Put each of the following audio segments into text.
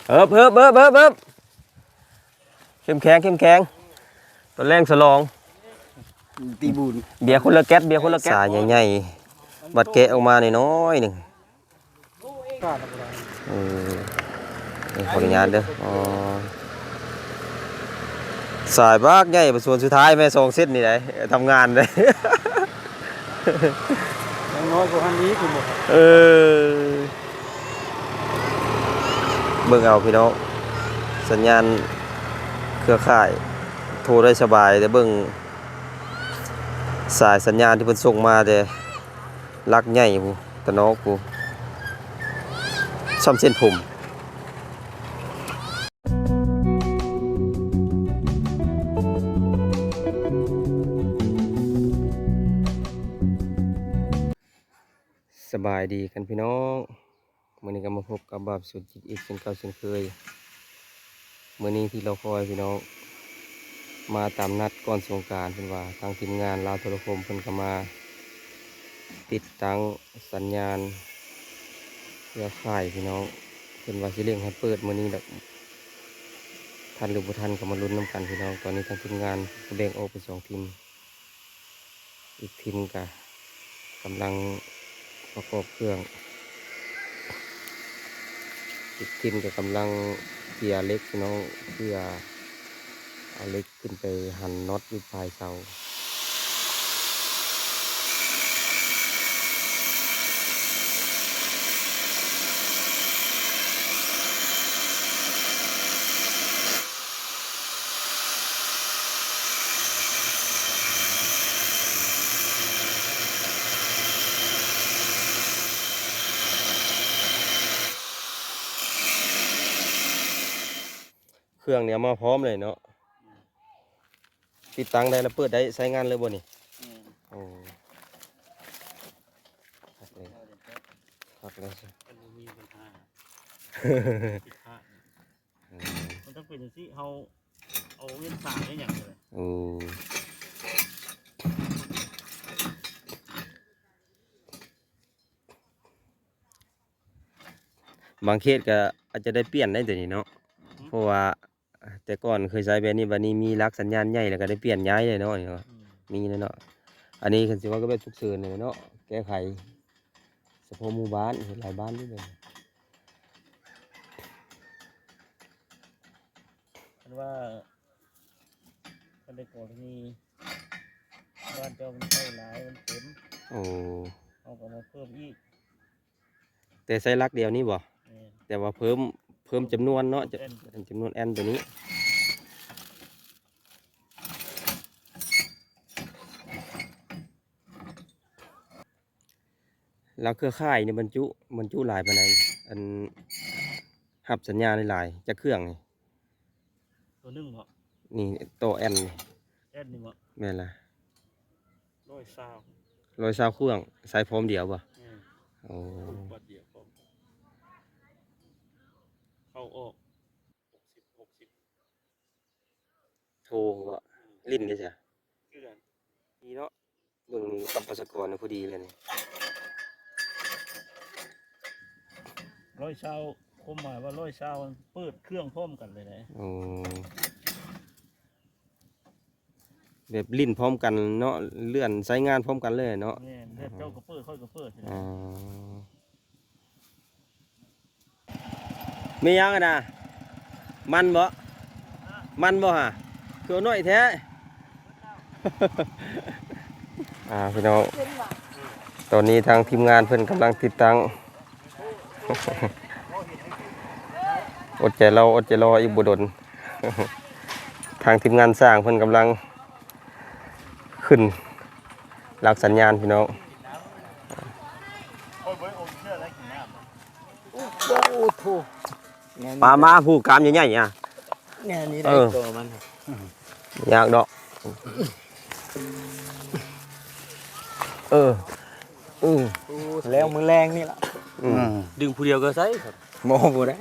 ເອີບ ເອີບ ເອີບ ເອີບ ເອີບ ເຂັ້ມແຂງ ເຂັ້ມແຂງ ຕອນແລງສະຫຼອງ ຕີບູນ ເບຍຄົນລະແກັດ ເບຍຄົນລະແກັດ ສາຍໃຫຍ່ໆ ບັດແກະອອກມານ້ອຍໆໜຶ່ງ. ເອີ ນີ້ຂໍອະນຸຍາດເດີ. ອໍ ສາຍບັກໃຫຍ່ ສ່ວນສຸດທ້າຍແມ່ນສອງເສັ້ນນີ້ໄດ໋ ທຳງານໄດ໋ ຢ່າງນ້ອຍກວ່າຫັ້ນອີກ ເອີ ເບິ່ງເອົາພີ່ນ້ອງ ສັນຍານເຄືອຂ່າຍ ໂທໄດ້ສະບາຍ ແຕ່ເບິ່ງສາຍສັນຍານທີ່ເພິ່ນສົ່ງມາແຕ່ ຫຼັກໃຫຍ່ພຸ້ນ ຕະນອກພຸ້ນ ຊ່ຳເສັ້ນຜົມ. ສະບາຍດີກັນພີ່ນ້ອງ ມື້ນີ້ກໍມາພົບກັບບ່າວສຸດຈິດອີກເຊັ່ນເກົ່າເຊັ່ນເຄີຍ. ມື້ນີ້ທີ່ລໍຄອຍພີ່ນ້ອງ ມາຕາມນັດກ່ອນສົງການ ເພິ່ນວ່າທາງທີມງານລາວໂທລະຄົມເພິ່ນກໍມາຕິດຕັ້ງສັນຍານເຄືອຂ່າຍພີ່ນ້ອງ ເພິ່ນວ່າຊິເລັ່ງໃຫ້ເປີດມື້ນີ້ແຫຼະ ທັນຫຼືບໍ່ທັນກໍມາລຸ້ນນຳກັນພີ່ນ້ອງ. ຕອນນີ້ທາງທີມງານກໍແບ່ງອອກເປັນສອງທີມ ອີກທີມກະກຳລັງປະກອບເຄື່ອງ ອີກທີມກະກຳລັງເຈຍເຫຼັກພີ່ນ້ອງ ເພື່ອເອົາເຫຼັກຂຶ້ນໄປຫັນນັອດຢູ່ປາຍເສົາ. ເຄື່ອງນີ້ເອົາມາພ້ອມເລີຍເນາະ ຕິດຕັ້ງໄດ້ແລ້ວ ເປີດໄດ້ໃຊ້ງານເລີຍບໍ່ນີ້? ແມ່ນ. ໂອ້ ຄັກເລີຍ ຄັກເລີຍ ມັນບໍ່ມີບັນຫາ ຜິດພາດ ອືມ ມັນຕ້ອງເປັນຈັ່ງຊີ້ ເຮົາເອົາເງິນສາງເຮັດຫຍັງເລີຍ. ໂອ້ ບາງເຂດກໍອາດຈະໄດ້ປ່ຽນໄດ້ໂຕນີ້ເນາະ ອືມ ເພາະວ່າແຕ່ກ່ອນເຄີຍໃຊ້ແບບນີ້ ບັດນີ້ມີຫຼັກສັນຍານໃຫຍ່ ແລ້ວກໍໄດ້ປ່ຽນຍ້າຍເລີຍເນາະ ນີ້ເນາະ ອືມ ມີແລ້ວເນາະ. ອັນນີ້ຄັນຊິເວົ້າກໍແບບສຸກເສີນເລີຍເນາະ ແກ້ໄຂສະເພາະໝູ່ບ້ານ ເຮັດຫຼາຍບ້ານຢູ່ແບບນີ້. ຄັນວ່າ ຄັນໄດ້ກໍລະນີບ້ານເຈົ້າມັນໃຊ້ຫຼາຍ ມັນເຕັມ ໂອ້ ເຮົາກໍມາເພີ່ມອີກ. ແຕ່ໃຊ້ຫຼັກດຽວນີ້ບໍ່? ແມ່ນ. ແຕ່ວ່າເພີ່ມ ເພີ່ມຈຳນວນເນາະ ຈຳນວນແອ່ນ ຈຳນວນແອ່ນໂຕນີ້. ແລ້ວເຄືອຂ່າຍນີ້ບັນຈຸ ບັນຈຸຫຼາຍປານໃດ? ອັນ ຮັບສັນຍານຫຼາຍໆ ຈັກເຄື່ອງນີ້? ໂຕໜຶ່ງເນາະ ນີ້ຕໍ່ແອ່ນນີ້ ແອ່ນນີ້ເນາະ ແມ່ນລະ ຮ້ອຍຊາວ ຮ້ອຍຊາວເຄື່ອງ ໃຊ້ພ້ອມດຽວບໍ່? ແມ່ນ. ໂອ້ ບັດດຽວພ້ອມ ເຂົ້າອອກຫົກສິບ ຫົກສິບ ໂທບໍ່? ອືມ ຫຼິ້ນເດ້ຊະ ຄືກັນ ນີ້ເນາະ. ເບິ່ງນີ້ກັບປະຊາກອນພໍດີເລີຍນີ້ ຮ້ອຍຊາວ ຄວາມໝາຍວ່າຮ້ອຍຊາວ ເປີດເຄື່ອງພ້ອມກັນເລີຍເດ້. ໂອ້ ແບບຫຼິ້ນພ້ອມກັນເນາະ ເລື່ອນໃຊ້ງານພ້ອມກັນເລີຍເນາະ. ແມ່ນ ແບບເຈົ້າກໍເປີດ ຂ້ອຍກໍເປີດ. ອໍ ມີຫຍັງຫັ້ນນະ? ມັນບໍ່? ມັນບໍ່ຫະ? ຄືເອົາໜ້ອຍແທ້. ອ່າ ພີ່ນ້ອງ ຕອນນີ້ທາງທີມງານເພິ່ນກຳລັງຕິດຕັ້ງ ອົດໃຈລໍ ອົດໃຈລໍອີກບໍ່ດົນ ທາງທີມງານຊ່າງເພິ່ນກຳລັງຂຶ້ນຫຼັກສັນຍານ ພີ່ນ້ອງ. ໂອ້ໂທ ປາມາຜູ້ກາມໃຫຍ່ໆ ອ່ະ ແນວນີ້ໄດ້ ເອີ ຕົວມັນ ຍາກດອກ ເອີ ອື ແລ້ວມື້ແລງນີ້ລະ ອື ອື ດຶງຜູ້ດຽວກໍໃຊ້ ບໍ່ ບໍ່ໄດ້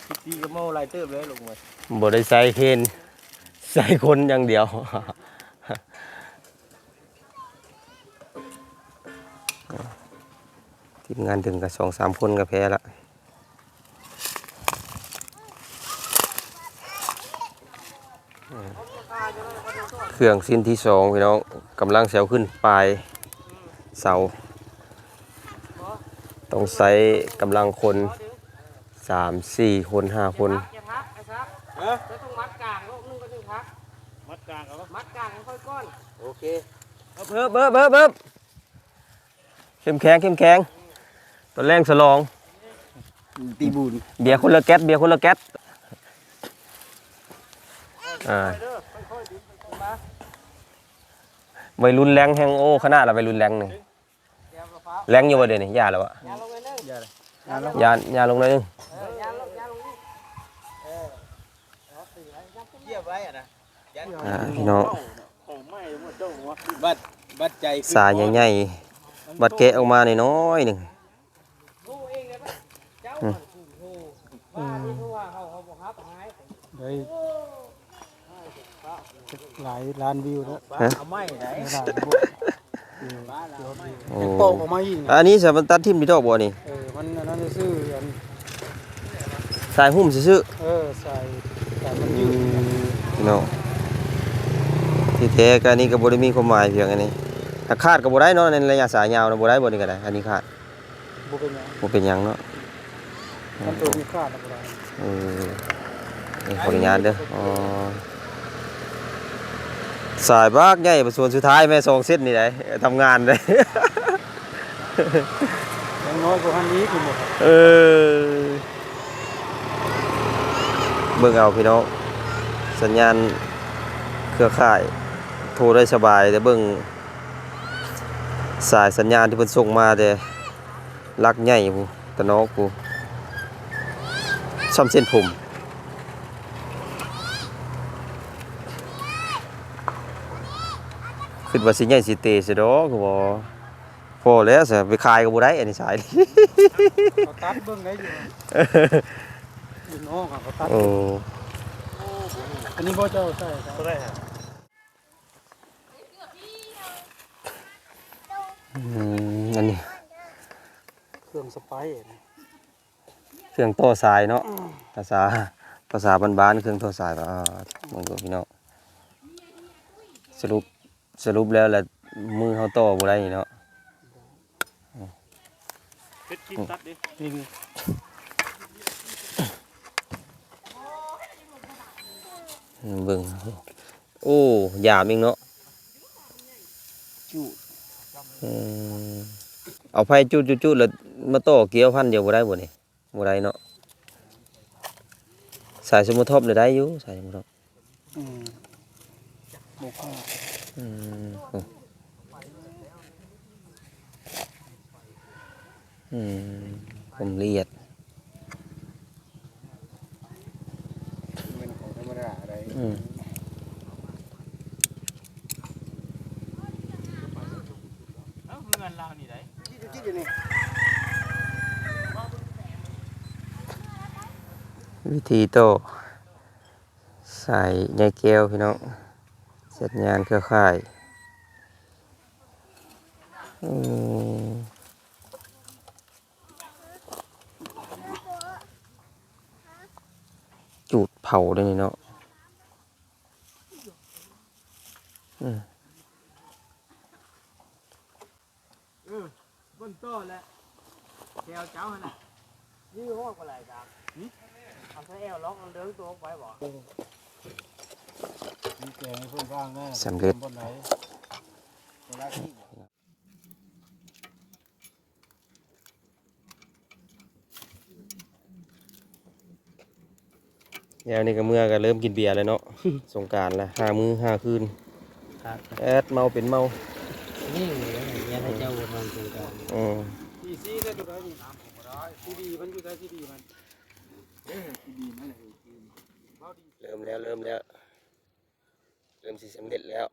ພິດຕີກໍເມົາຫຼາຍເຕີບແລ້ວລົງໄປ ບໍ່ໄດ້ໃຊ້ເຄນ ໃຊ້ຄົນຢ່າງດຽວ. ທີ ທີມງານດຶງກໍສອງສາມຄົນກໍແພ້ລະ. ເຄື່ອງຊິ້ນທີສອງພີ່ນ້ອງ ກຳລັງຊິເອົາຂຶ້ນປາຍເສົາ ຕ້ອງໃຊ້ກຳລັງຄົນສາມສີ່ຄົນຫ້າຄົນ. ຮະ? ເຈົ້າຕ້ອງມັດກາງໂລກໜຶ່ງກໍໜຶ່ງພັກ ມັດກາງເອົາ ມັດກາງໃຫ້ຂ້ອຍກ່ອນ. ໂອເຄ ເອີບ ເອີບ ເອີບ ເອີບ. ເຂັ້ມແຂງ ເຂັ້ມແຂງ ຕອນແລງສະຫຼອງ ຕີບູນ ເບຍຄົນລະແກັດ ເບຍຄົນລະແກັດ. ອ່າ ໄວລຸ້ນແລງແຮງ ໂອ້ ຂະໜາດລະໄວລຸ້ນແລງນີ້ ແລງຢູ່ບໍ່ດຽວນີ້? ຢ່າລະວະ ຢ່າ ຢ່າລົງໜ້ອຍໜຶ່ງ ອ່າ ພີ່ນ້ອງ ບັດ ບັດໃຈ ສາຍໃຫຍ່ໆ ບັດແກະອອກມານ້ອອຍໆໜຶ່ງ. ອືມ ໄດ້ຫຼາຍລ້ານວິວແລ້ວ ຮະ? ໂອ້ ອັນນີ້ສະມັນຕັດຖິ້ມຢູ່ດອກບໍ່ນີ້? ເອີ ມັນອັນນັ້ນຊື່ໆ ອັນ ສາຍຫຸ້ມຊື່ໆ ເອີ ສາຍ ສາຍມັນຍືດ ອືມ ເນາະ ທີ່ແທ້ກໍອັນນີ້ກໍບໍ່ໄດ້ມີຄວາມໝາຍພຽງອັນນີ້ ຖ້າຂາດກໍບໍ່ໄດ້ເນາະ ໃນໄລຍະສາຍຍາວນະ ບໍ່ໄດ້ບໍ່ນີ້ກໍໄດ້ ອັນນີ້ຂາດ ບໍ່ເປັນຫຍັງ ບໍ່ເປັນຫຍັງເນາະ ຄັນໂຕມີຂາດລະບໍ່ໄດ້. ເອີ ຂໍອະນຸຍາດເດີ ອໍ ສາຍບັກໃຫຍ່ ສ່ວນສຸດທ້າຍແມ່ນສອງເສັ້ນນີ້ໄດ໋ ທຳງານໄດ໋ ຢ່າງນ້ອຍກວ່າຫັ້ນອີກ ເອີ ເບິ່ງເອົາພີ່ນ້ອງ ສັນຍານເຄືອຂ່າຍ ໂທໄດ້ສະບາຍ ແຕ່ເບິ່ງສາຍສັນຍານທີ່ເພິ່ນສົ່ງມາແຕ່ຫຼັກໃຫຍ່ພຸ້ນ ຕະນອກພຸ້ນ ຊ່ຳເສັ້ນຜົມ ຄິດວ່າຊິໃຫຍ່ຊິເຕະຊະດອກ ຄືບໍ່ ພໍແລ້ວຊະ ໄປຂາຍກໍບໍ່ໄດ້ ອັນນີ້ສາຍ ເຂົາຕັດເບິ່ງໄດ້ຢູ່ ຢູ່ນອກເຂົາຕັດ. ໂອ້ ອັນນີ້ບໍ່ເຈົ້າໃສ່ ເທົ່າໃດຮະ? ອືມ ອັນນີ້ເຄື່ອງສະໄປ ເຄື່ອງຕໍ່ສາຍເນາະ ອືມ ພາສາ ພາສາບ້ານໆ ເຄື່ອງຕໍ່ສາຍ ອ່າ ເບິ່ງດູພີ່ນ້ອງ ສະຫຼຸບ ສະຫຼຸບແລ້ວລະ ມືເຮົາຕໍ່ບໍ່ໄດ້ເນາະ ເຮັດກິນຕັດເດ້ ນີ້ ເບິ່ງ ໂອ້ ຢາມອີກເນາະ ຈູດ ອືມ ເອົາໄຟຈູດໆໆ ແລ້ວມາຕໍ່ເກຍພັນດຽວບໍ່ໄດ້ບໍ່ນີ້? ບໍ່ໄດ້ເນາະ ສາຍສະໂມທອບນີ້ໄດ້ຢູ່ ສາຍສະໂມທອບ ອືມ ບໍ່ພາດ ອືມ ອືມ ຄວາມລະອຽດ ແມ່ນຂອງທຳມະດາໄດ໋ ອືມ ເອີ ເຮືອນລາວນີ້ໄດ໋ ວິທີຕໍ່ ສາຍໃຍແກ້ວພີ່ນ້ອງ ສັນຍານເຄືອຂ່າຍ ອືມ ຈູດເຜົາໄດ້ນີ້ເນາະ ອືມ. ເອີ ເບິ່ງຕໍ່ແຫຼະ ແຖວເຈົ້າຫັ້ນນະ ມີຮອດບໍ່ຫຼາຍດາວ ຫຶ ເອົາໃສ່ແອວລັອກ ເອົາເດີນຕົວອອກໄປບໍ່ ມີແກງໃຫ້ເພິ່ນຟັງແດ່ ສຳເລັດ ບ່ອນໃດ ແລ້ວນີ້ກໍເມື່ອກໍເລີ່ມກິນເບຍແລ້ວເນາະ ສົງການລະ ຫ້າມື້ຫ້າຄືນ ຄັກ ແອດເມົາເປັນເມົາ ນີ້ແຫຼະ ເມຍເຂົາເຈົ້າບໍ່ທຳສົງການ ອືມ ອີຊີແລ້ວ ໂຕໃດນີ້ ຊີດີມັນຢູ່ໃສ ຊີດີມັນ ຊີດີມັນ ເລີ່ມແລ້ວ ເລີ່ມແລ້ວ ເລີ່ມຊິສຳເລັດແລ້ວ.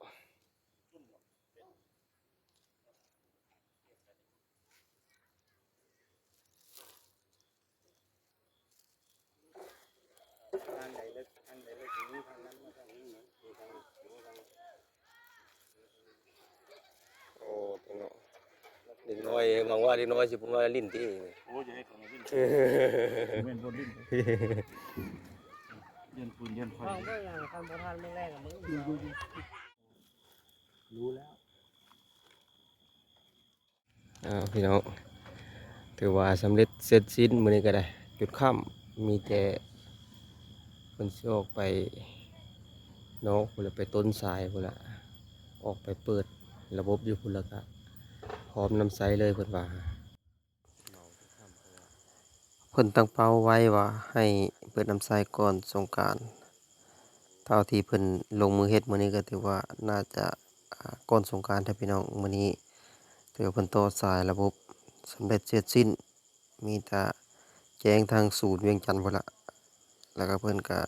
ໂອ້ ຕົວເນາະ ເດັກນ້ອຍ ຫວັງວ່າເດັກນ້ອຍຊິບໍ່ມາຫຼິ້ນຕິ. ໂອ້ຍ ຢ່າໃຫ້ເຂົາມາຫຼິ້ນ ແມ່ນບໍ່ຫຼິ້ນ ຢ້ານຟືນຢ້ານໄຟ. ເວົ້າເບິ່ງ ຄັນບໍ່ທັນມື້ແລງ ມື້ອື່ນ ຮູ້ແລ້ວ. ອ້າວ ພີ່ນ້ອງ ຖືວ່າສຳເລັດເສັດສິ້ນມື້ນີ້ກໍໄດ້. ຈຸດຄ່ຳ ມີແຕ່ເພິ່ນຊິອອກໄປນອກພຸ້ນລະ ໄປຕົ້ນຊາຍພຸ້ນລະ ອອກໄປເປີດລະບົບຢູ່ພຸ້ນລະ ກະພ້ອມນ້ຳໃຊ້ເລີຍເພິ່ນວ່າ. ເພິ່ນຕັ້ງເປົ້າໄວ້ວ່າໃຫ້ເປີດນ້ຳໃຊ້ກ່ອນສົງການ. ເທົ່າທີ່ເພິ່ນລົງມືເຮັດມື້ນີ້ກໍຖືວ່າໜ້າຈະ ອ່າ ກ່ອນສົງການແທ້ພີ່ນ້ອງ. ມື້ນີ້ຖືວ່າເພິ່ນຕໍ່ສາຍລະບົບສຳເລັດເສັດສິ້ນ ມີແຕ່ແຈ້ງທາງສູນວຽງຈັນພຸ້ນລະ ແລ້ວກໍເພິ່ນກໍ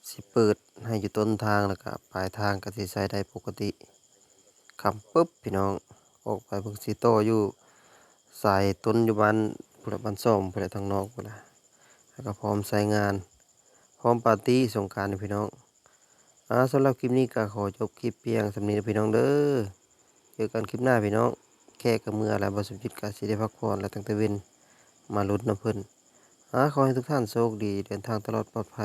ຊິເປີດໃຫ້ຢູ່ຕົ້ນທາງ ແລ້ວກໍປາຍທາງກໍຊິໃຊ້ໄດ້ປົກກະຕິ. ຄ່ຳປຶບ ພີ່ນ້ອງ ອອກໄປເພິ່ນຊິຕໍ່ຢູ່ສາຍຕົ້ນຢູ່ບ້ານພຸ້ນລະ ບ້ານຊອມພຸ້ນລະ ທາງນອກພຸ້ນລະ ແລ້ວກໍພ້ອມໃຊ້ງານ ພ້ອມປາຕີ້ສົງການຢູ່ ພີ່ນ້ອງ. ອາ ສຳລັບຄລິບນີ້ກໍຂໍຈົບຄລິບພຽງສ່ຳນີ້ເດີພີ່ນ້ອງເດີ. ເຈີກັນຄລິບໜ້າພີ່ນ້ອງ. ແຂກກໍເມືອແລ້ວ ບ່າວສົມຈິດກໍຊິໄດ້ພັກຜ່ອນແລ້ວ ຕັ້ງແຕ່ເວັນ ມາລຸ້ນນຳເພິ່ນ. ອາ ຂໍໃຫ້ທຸກທ່ານໂຊກດີ ເດີນທາງຕະຫຼອດປອດໄພ.